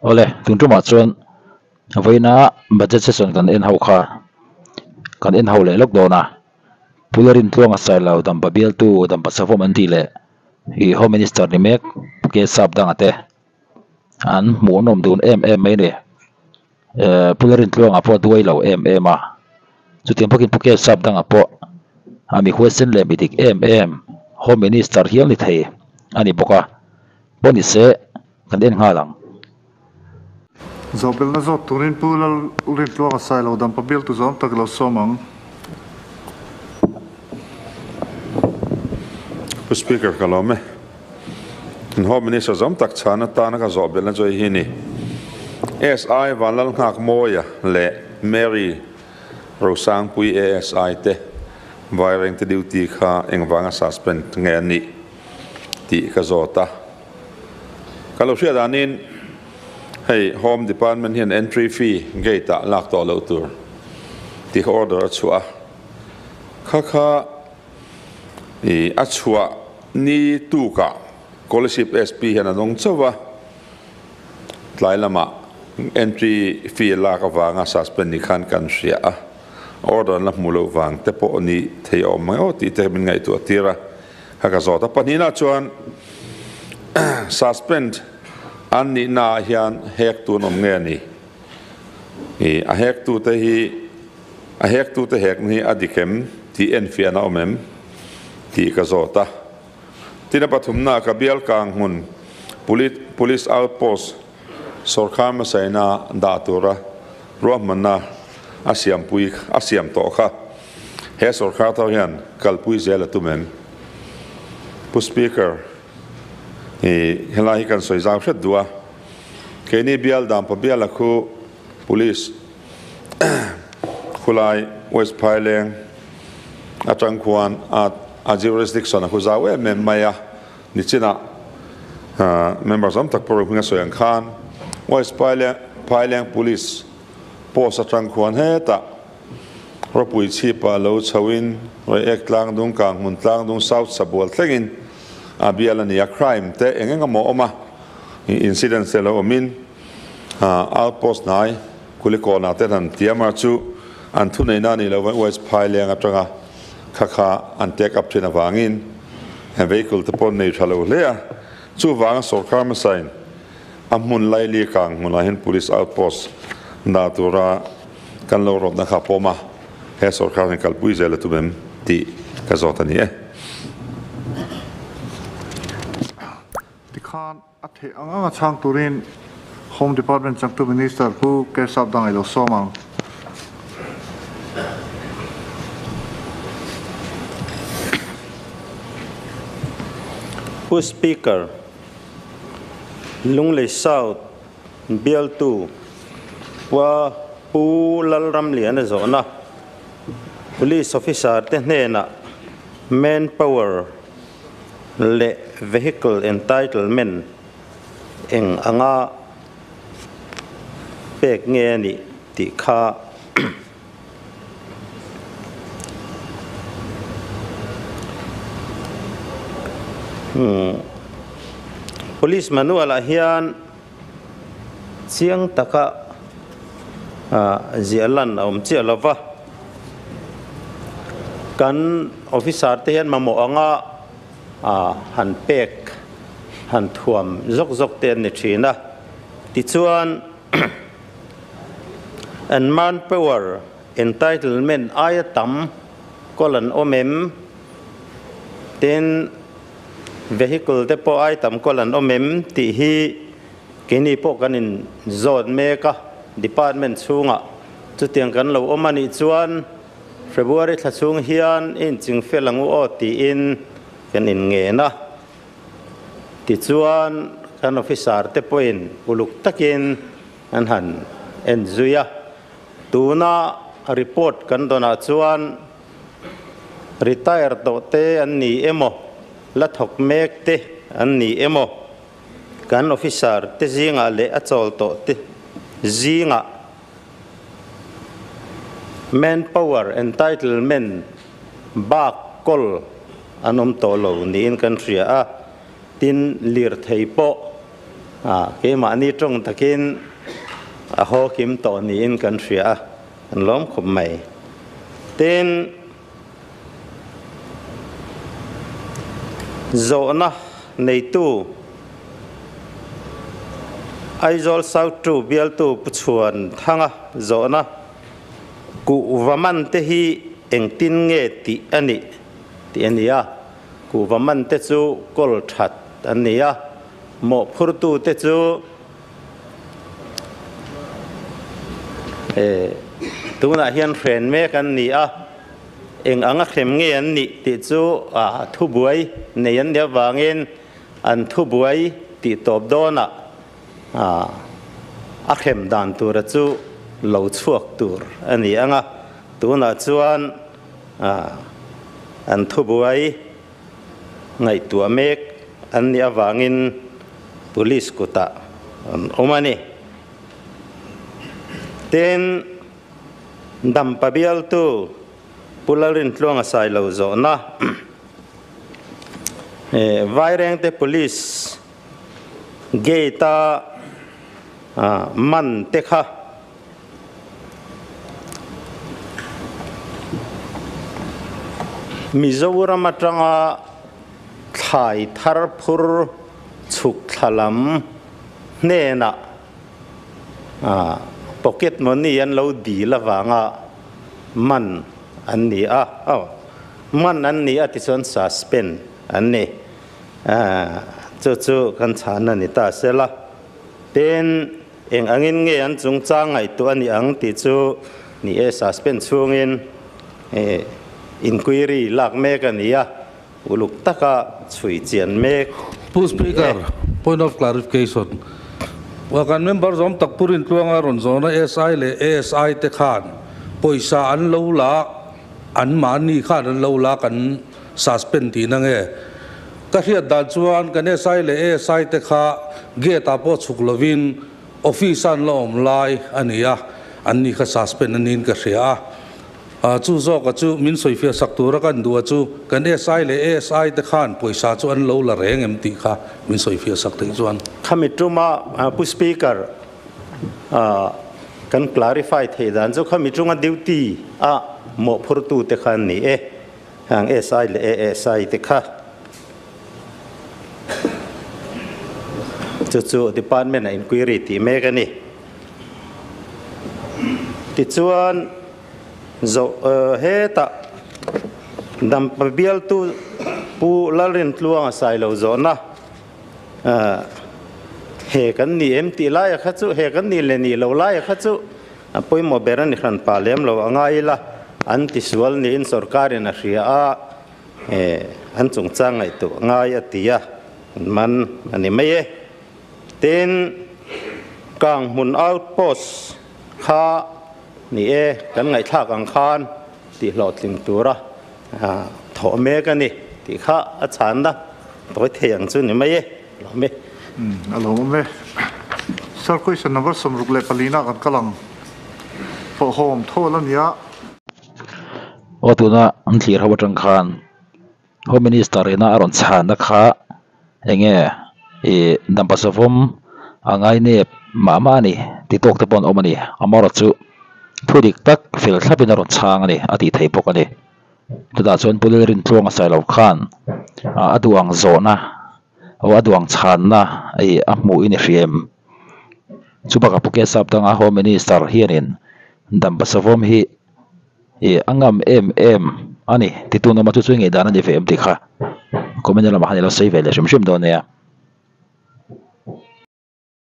Awle, tun tumah chuan vawiina budget session kan en ho kha kan en ho leh lawk dawn a, Pularin tluanga sailo dampa bialtu dampa savawm an tih leh ih Home Minister ni mek Pu K Sap danga te an hmuhnawm dun em em mai a ni. Eh Pularin tluanga pawh a duai lo em em a, chutiang bawkin Pu K Sap danga pawh a mi huaisen leh mi dik em em Home Minister hial ni thei a ni bawk a, pawh ni se kan en nghal ang. Zawhbelna zawt turin Pu Lalrintluanga Sailo dampa bialtu zawm tak lo sawm ang. Pu Speaker ka lawm e. Kan Home Minister zawm tak chhan atana ka zawhbelna chu hei hi a ni. SI Vanlalnghakmawia leh Mary Rosangpui ASI te Vairengte duty kha engvanga suspend nge an nih tih ka zawt a. Ka lo hriat danin hei Home Department hian entry fee gate ah lak tawh loh tur tih kha order a chhuah a, kha kha ih a chhuah ni tukah Scholarship SP hian a dawng chauh a, tlai lamah entry fee lak avanga suspend ni khan kan hria a, order an la hmuh loh vang te pawh ni thei a awm mai aw tih te min ngaihtuah tir a. Ka ka zawt a, pahnihna chuan suspend an nihna ah hian hek tu an awm nge a ni? I a hek tu te hi a hek tu te hekna hi a dik em tih enfiahna a awm em tih ka zawt a. Tin a pathumna ka bial kang hmun police outpost sawrkhar hmasaina dah tura ruahmanna a siampui a siam tawh kha he sawrkhar thar hian kalpui zel a tum em? Pu Speaker, i helai hi kan sawi zau hret duh a, keini bial Dampa biala khu Police khulai West Phaileng atang khuan a a jurisdiction a khu zau em em mai a, Nichinah member tam tak pawh hming a sawi ang khan West Phaileng Police post atang khuan hetah ropui chhipah lo chhoin Reiek Tlangdung, Kanghmun Tlangdung, South Sabual thlengin a bial a ni a, crime te eng eng emaw awm a, incidents te lo awmin outpost hnai Kulikawnah te han tiam a chu an thuneihna a nih loh West Phaileng atanga kha kha an take up thin avangin vehicle te pawh an nei tha lo hle a, chuvanga sawrkar hmasain a hmun laili kang hmunah hian police outpost dah tura kan lo rawtna kha pawm a, he sawrkar hian kalpui zel a tum em tih ka zawt a ni e. Tikhan A theih ang anga chhang turin Home Department changtu Minister Pu Keshav Dang i lo sawm ang. Pu Speaker, Lunglei South bialtu Pua Pu Lalramliana zawhna Police Officer te hnenah Manpower leh vehicle entitlement eng anga pek nge a nih tih kha Police manual ah hian chiang taka ziah lan a awm chiah lo va, kan officer te hian mamawh anga han pek han thuam zawk zawk te an ni thin a, tichuan an manpower entitlement aia tam kawl an awm em? Tin. Vehicle te pawh ai tam kawl an awm em tih hi keini pawh kan in zawt mek a, department chhungah chutiang kan lo awm a nih chuan February thla chhung hian i inching fel ang u aw tiin kan in ngen a. Tichuan kan officer te pawhin uluk takin an han en zui a, tuna report kan dawnah chuan Retire tawh te an ni emaw, la thawk mek te an ni emaw, kan officer te zingah leh a chawl tawh te zingah manpower entitlement bak kawl an awm tawh lo niin kan hria a, tin lirthei pawh. Keimahni tawng takin a haw kim tawh niin kan hria a, kan lawm khawp mai. Tin, zawhna neitu Aizawl South Two bialtu Pu Chhuan Thanga zawhna kuhva man te hi engtin nge tih a nih tih a ni a, kuhva man te chu kawl that an ni a, mawhphurtute chu tunah hian hren mek an ni a, eng anga hrem nge an nih tih chu thubuai nei an nih avangin an thubuai tih tawp dawnah a hrem dan tura chu lo chhuak tur a ni ang a, tunah chuan an thubuai ngaihtuah mek an nih avangin police kutah an awm a ni. Tin, Dampa bialtu Pu Lalrintluanga Sailo zawhna Vairengte Police gate-a man te kha Mizoram atanga thlai thar phur chhuk thla lam hnenah pocket money an lo dil avanga man an ni a, man an ni a tichuan suspend an ni. Chu chu kan chhan a ni ta sela. Tin, Eng angin nge an chungchang ngaihtuah a ni ang tih chu ni e, suspend chhungin inquiry lak mek a ni a, uluk taka chhui chian mek Pu ni e. Speaker, point of clarification. Kan member zawm tak Pu Rintluanga rawn zawhna SI leh ASI te khan pawisa an lo la, an mahni khan an lo la kan suspend tihna nge? Ka hriat dan chuan kan SI leh ASI te kha gate ah pawh chhuk lovin office a an la awm lai a ni a, an ni kha suspend a niin ka hria a. Chu zawka chu min sawifiah sak tura kan duh a chu kan SI leh ASI te khan pawisa chu an lo la reng em tih kha min sawifiah sak theih chuan. Khami tuma Pu Speaker kan clarify theih dan chu khami chunga duty a mawhphurtu te kha an ni e. Heng SI leh ASI te kha chu chu department a inquiry tih mek a ni. Tichuan zo hetah Dampa bialtu Pu Lalrintluanga Sailo zawhna he kan ni em tih laia kha chu he kan ni leh nih lo laia kha chu A pawimawh ber a ni hran pah lem lo a ngai ila, an tisual niin sorkarin a hria a, an chungchang ngaihtuah ngai a ti a, an man a ni mai e. Tin, Kanghmun outpost kha ni e, kan ngaihthlak ang khan tihhlawhtling tura thawh mek a ni tih kha a chhanna tawi thei ang chu ni mai e. Lawm e. A lawm e. Sir, question number 64 na kan kal ang. Hlawhawm tho la nia. Aw tuna an thlir ho atang khan Home Minister ina a rawn chhanna kha enge ih Dampa Savawm a ngainep mah mah a ni ti tawk te pawh an awm a ni. Amaherawhchu thu dik tak fel thlapin a rawn chhang a ni a tih theih bawk a ni. Chutah chuan Pu Lalrintluanga Sailo khan a duang zawhna aw a duang chhanna ih a hmuh in i hria em? Chu bakah Pu Kesap danga Home Minister hianin Dampa Savawm hi ih a ngam em em a ni ti tun awma chu chu i ngaihdan a ni ve em tih kha comment lamah khan i lo sawi ve leh hrim hrim dawn nia.